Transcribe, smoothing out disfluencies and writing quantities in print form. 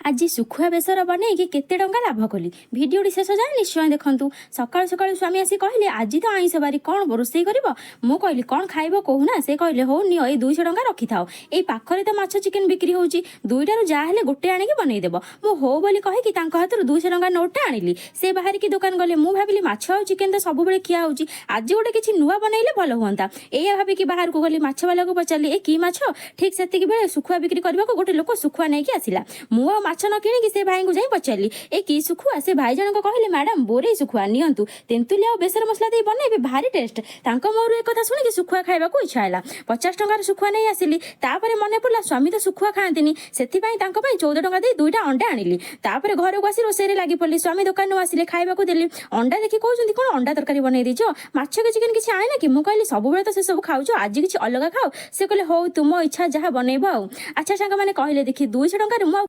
ଆଜି ଶୁଖୁଆ ବେସର ବନେଇକି କେତେ ଟଙ୍କା ଲାଭ କଲି, ଭିଡ଼ିଓଟି ଶେଷ ଯାଏଁ ନିଶ୍ଚୟ ଦେଖନ୍ତୁ। ସକାଳୁ ସକାଳୁ ସ୍ୱାମୀ ଆସି କହିଲେ, "ଆଜି ତ ଆଇଁଷ ବାରି, କ'ଣ ରୋଷେଇ କରିବ?" ମୁଁ କହିଲି, "କ'ଣ ଖାଇବ କହୁନା?" ସେ କହିଲେ, "ହଉ ନିଅ, ଏଇ 200 ଟଙ୍କା ରଖିଥାଅ। ଏଇ ପାଖରେ ତ ମାଛ ଚିକେନ ବିକ୍ରି ହେଉଛି, ଦୁଇଟାରୁ ଯାହା ହେଲେ ଗୋଟେ ଆଣିକି ବନେଇଦେବ।" ମୁଁ ହଉ ବୋଲି କହିକି ତାଙ୍କ ହାତରୁ 200 ଟଙ୍କା ନୋଟଟା ଆଣିଲି। ସେ ବାହାରିକି ଦୋକାନ ଗଲେ। ମୁଁ ଭାବିଲି, ମାଛ ଆଉ ଚିକେନ ତ ସବୁବେଳେ ଖିଆ ହେଉଛି, ଆଜି ଗୋଟେ କିଛି ନୂଆ ବନେଇଲେ ଭଲ ହୁଅନ୍ତା। ଏଇଆ ଭାବିକି ବାହାରକୁ ଗଲି। ମାଛବାଲାକୁ ପଚାରିଲି, "ଏ କି ମାଛ?" ଠିକ୍ ସେତିକି ବେଳେ ଶୁଖୁଆ ବିକ୍ରି କରିବାକୁ ଗୋଟେ ଲୋକ ଶୁଖୁଆ ନେଇକି ଆସିଲା। ମୁଁ ଆଉ ମାଛ ନ କିଣିକି ସେ ଭାଇଙ୍କୁ ଯାଇ ପଚାରିଲି, "ଏ କି ଶୁଖୁଆ?" ସେ ଭାଇ ଜଣକ କହିଲେ, "ମ୍ୟାଡ଼ାମ, ବୋରେଇ ଶୁଖୁଆ ନିଅନ୍ତୁ। ତେନ୍ତୁଲି ଆଉ ବେସର ମସଲା ଦେଇ ବନେଇବେ, ଭାରି ଟେଷ୍ଟ।" ତାଙ୍କ ମୁହଁରୁ ଏ କଥା ଶୁଣିକି ଶୁଖୁଆ ଖାଇବାକୁ ଇଚ୍ଛା ହେଲା। 50 ଟଙ୍କାର ଶୁଖୁଆ ନେଇ ଆସିଲି। ତାପରେ ମନେ ପଡ଼ିଲା, ସ୍ୱାମୀ ତ ଶୁଖୁଆ ଖାଆନ୍ତିନି। ସେଥିପାଇଁ ତାଙ୍କ ପାଇଁ 14 ଟଙ୍କା ଦେଇ ଦୁଇଟା ଅଣ୍ଡା ଆଣିଲି। ତାପରେ ଘରକୁ ଆସି ରୋଷେଇରେ ଲାଗି ପଡ଼ିଲି। ସ୍ୱାମୀ ଦୋକାନରୁ ଆସିଲେ, ଖାଇବାକୁ ଦେଲି। ଅଣ୍ଡା ଦେଖି କହୁଛନ୍ତି, "କ'ଣ ଅଣ୍ଡା ତରକାରୀ ବନେଇ ଦେଇଛ? ମାଛ କି ଚିକେନ କିଛି ଆଣିନା କି?" ମୁଁ କହିଲି, "ସବୁବେଳେ ତ ସେସବୁ ଖାଉଛ, ଆଜି କିଛି ଅଲଗା ଖାଅ।" ସେ କହିଲେ, "ହଉ, ତୁମ ଇଚ୍ଛା, ଯାହା ବନେଇବ ଆଉ।" ଆଚ୍ଛା ସାଙ୍ଗମାନେ, କହିଲେ ଦେଖି, 200 ଟଙ୍କାରେ ମୁଁ ଆଉ